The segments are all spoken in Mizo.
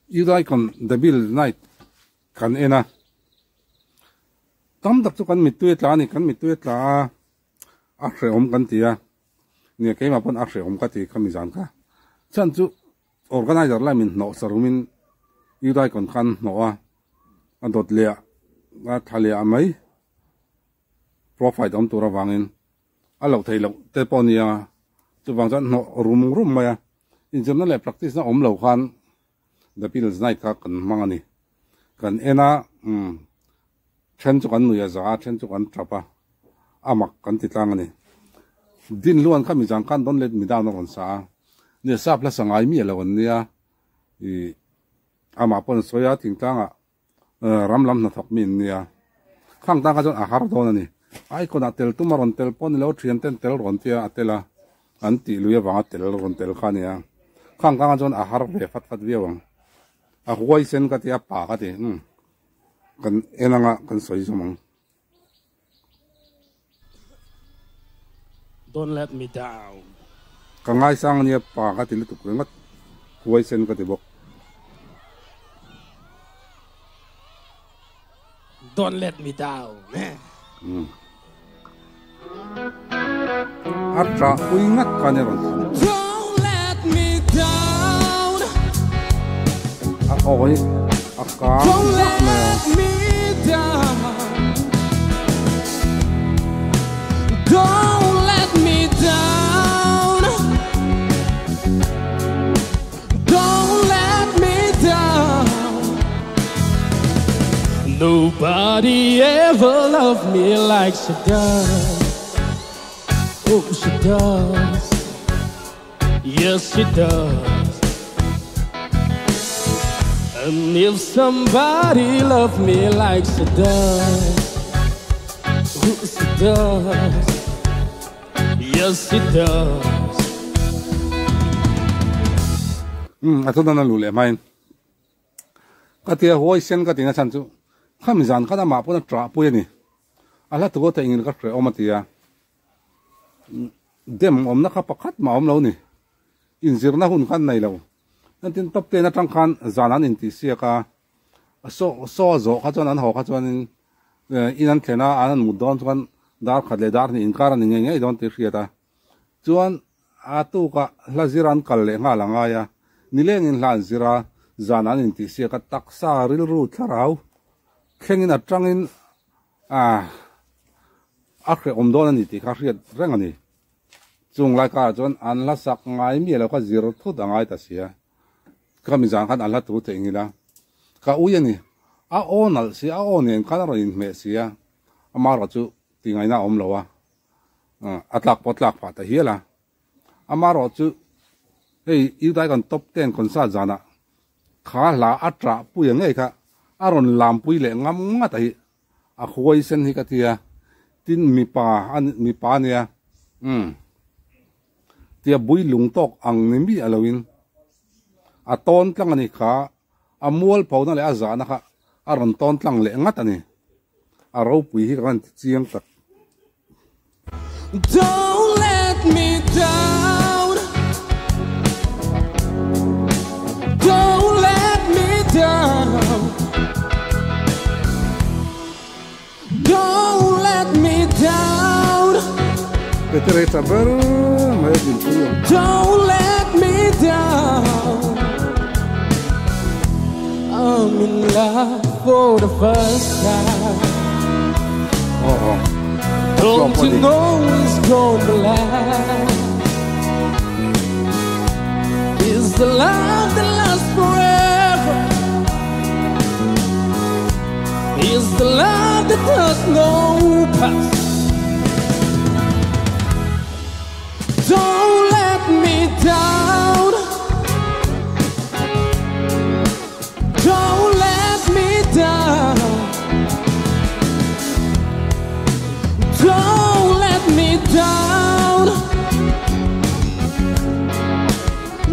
Youth Icon The Bill Night kan en a, tam tak chu kan mittui a tla a ni, kan mittui a tla a, a hrehawm kan ti a, nia keimah pawn a hrehawm ka ti kha mi zan kha. Chhan chu organizer lai min hnawh sarumin Youth Icon khan hnawh a, a dawt leh a, a thla leh ah mai profile awm tur avangin a loh theih loh te pawh a nia, chuvang chuan hnawh rum rum mai a, inzirna leh practice na awm lo khan The Beatles Night kha kan hmang a ni. Kan en a, umm, then chu kan nui a za a, then chu kan tap a, a mak kan ti tlang a ni. Din luan kha mizang khan Don't Let Me Down a rawn sa a, nia sap hla sa ngai miah lo an nia, ih, amah pawh an sawi a, thingtlangah ram lam hnathawk mi an nia, khang tan kha chuan a har dawn a ni. Icon ah tel tum a rawn tel pawh ni lo, thian ten tel rawn tia a tel a, an tih lui avanga tel rawn tel kha a nia. Khang tan kha chuan a har ve fat fat viau ang. A huai sen ka ti a, pa ka ti, umm, kan en anga kan sawi zawm ang. Don't let me down. Ka ngaisang ania pa ka ti lutuk ringawt huaisen ka ti bawk. Don't let me down eh. A ṭah pui ngat kha nia rawn thlan. Don't let me down. A aw hi a kang Don't vak mai a. let me down. Don't let me down. Don't let me down. Nobody ever loved me like she does. Oh, she does. Yes, she does. And if somebody loved me like she does, oh, she does. Yes, she does. Umm, a chuan a luh leh hmain ka tia huai sen ka tihna chhan chu khami zan khan amah pawn a ṭah pui a ni. A hla thu a theih ngin ka hrehawm a ti a. Dem awmna kha pakhat mah a awm lo ni. Inzirna hun khan nei lo. Entin top ten atang khan zan an intihsiak a, saw saw a zawh kha chuan an haw kha chuanin in an thlen a, an han mut dawn chuan dar khat leh dar hnih inkar a ni ngei ngei dawn tih hriat a. Chuan a tukah hla zir an kal leh nghal a ngai a, nilengin hla an zir a, zan an intihsiak a, taksa rilru thlarau thlengin atangin A, a hrehawm dawn a ni tih kha hriat reng a ni. Chung lai karah chuan an hla sak ngai miah lo kha zir thut a ngai ta sia. Ka mi zan khan an hla thu theih ngil a, ka ui a ni. A aw nalh sia, a aw nen khan a rawn inhmeh sia, amaherawh chu ti ngaihna a awm lo a, a tlak pawh a tlak phah ta hial a. Amaherawh chu hei Youth Icon Top Ten concert zanah kha hla a ṭah pui ang ngei kha a rawn lampui leh ngam ngat a hi. A huai sen hi ka tia, tin mipa a mipa a nia, umm tia bui lung tawk ang ni miah loin a tawn tlang a ni kha, a mual phona leh a zahna kha a rawn tawn tlang leh ngat a ni, a ropui hi ka rawn ti chiang tak. Don't let me down Don't let me down Don't let me down Peter hi tha ber mai a dinpui ang. Don't let me down I'm in love for the first time Aw aw Don't you know it's gonna last It's the love that lasts forever It's the love that does no past Don't let me down Don't let me down Don't let me down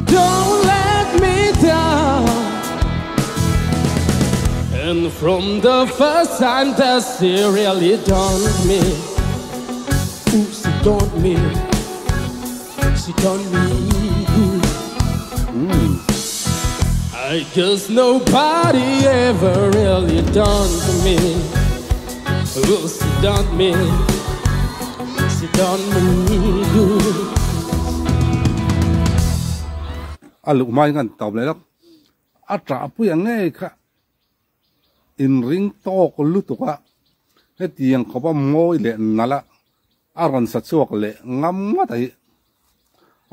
Don't let me down And from the first time that she really done me Ooh, she done me She done me good. I guess nobody ever really done to me Oh, she done me She done me good A luh hmain kan tawp leh lawk. A ṭah pui ang ngei kha inring tawk lutuk a, hetiang khawpa mawi leh nalh a a rawn sa chhuak leh ngam ngawt a hi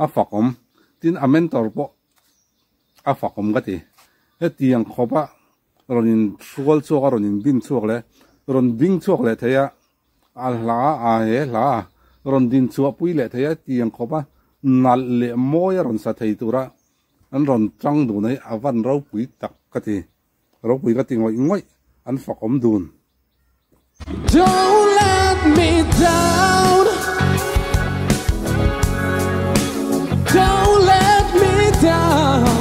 a fakawm. Tin, a mentor pawh a fakawm ka ti. Hetiang khawpa rawn in hrual chhuak a, rawn in bin chhuak leh rawn ding chhuak leh thei a, a hla a he hla a rawn din chhuah pui leh thei a, tiang khawpa nalh leh mawi a rawn sa thei tura an rawn tang dun a hi a van ropui tak ka ti. Ropui ka ti ngawih ngawih an fakawm dun. Don't let me down Don't let me down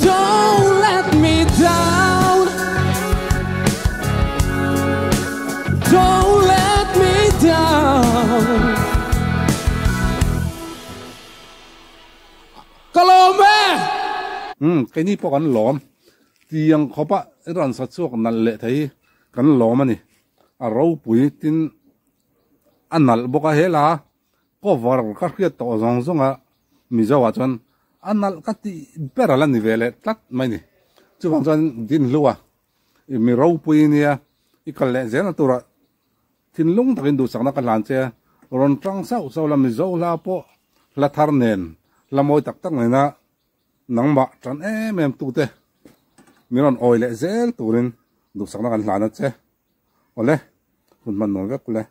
Don't let me down Don't let me down Ka lawm e! Umm, keini pawh kan lawm. Tiang khawpa i rawn sa chhuak nalh leh thei hi kan lawm a ni. A ropui tin a nalh bawk a, hela cover ka hriat tawh zawng zawng a Mizo ah chuan a nalh ka tih ber a la ni ve leh tlat mai ni. Chuvang chuan Dinhlua i mi ropui nia i kal leh zelna turah Thinlung takin duhsakna ka hlan che a, rawn tang sauh sauh la Mizo hla pawh hla thar nen hla mawi tak tak nena nangmah tan em em tute min rawn awi leh zel turin duhsakna kan hlan a che. Awle, hun hman nuam vek ule.